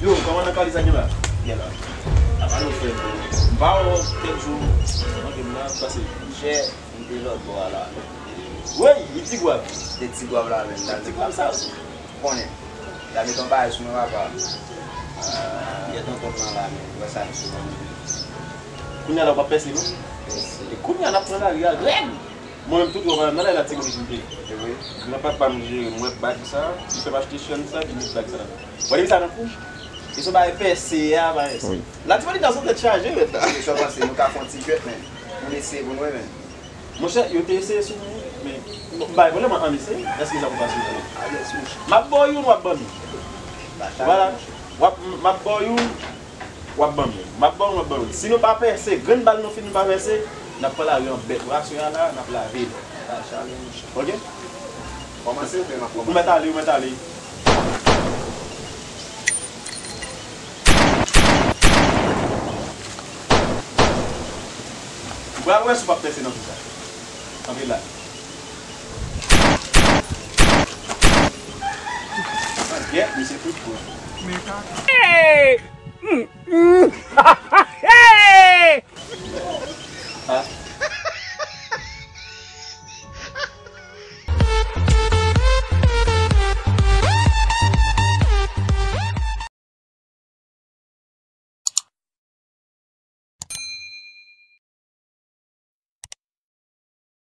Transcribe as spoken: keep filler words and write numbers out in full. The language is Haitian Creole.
Yo, kòman nan kaliz la gen la? Gen la. Apa nou fè m pa wè kèk jou nan game nan pase. Monchè, m te lòt bò a la. Woy, li ti gwab. Te ti gwab la menm. Ti gwab sa. Konnen. L ap met yon bagay sou mwen papa. Gen tonton nan la menm. Wè sa m sou mwen. Kounye a la w ap pèse non? E kounye a n ap pran lari a rèd. Mwen menm tout wè nan lè la ti moun ki te. Epi nan papa m jere m wè bag sa, li fè m achte chèn sa, li met bag sa la. Wè depi sa nan kou. E se yon bagay pèse a, bagay sa. La ti moun li nan son tèt chaje mèt la. Sa w panse nou ka fè yon ti jwèt men. Pou n eseye pou n wè men. Monchè, yo te eseye sou mwen, men m bay pwoblèm an eseye, èske sa pou pase ou? M ap ba w youn, w ap ban m youn. Vwala. W ap, m ap ba w youn, w ap ban m youn. M ap ba w youn, w ap ban m youn. Si nou pa pèse, grenn bal nou fin nou pa pèse, n ap pran lari an bèt. W a sou a la, n ap lave l. Ok? Kòmanse, men m ap kòmanse. Ou mèt ale, ou mèt ale. Ou pral wè si w p ap pèse nan kou sa. Antre la. Sa gèt, misye tout bon. Hey!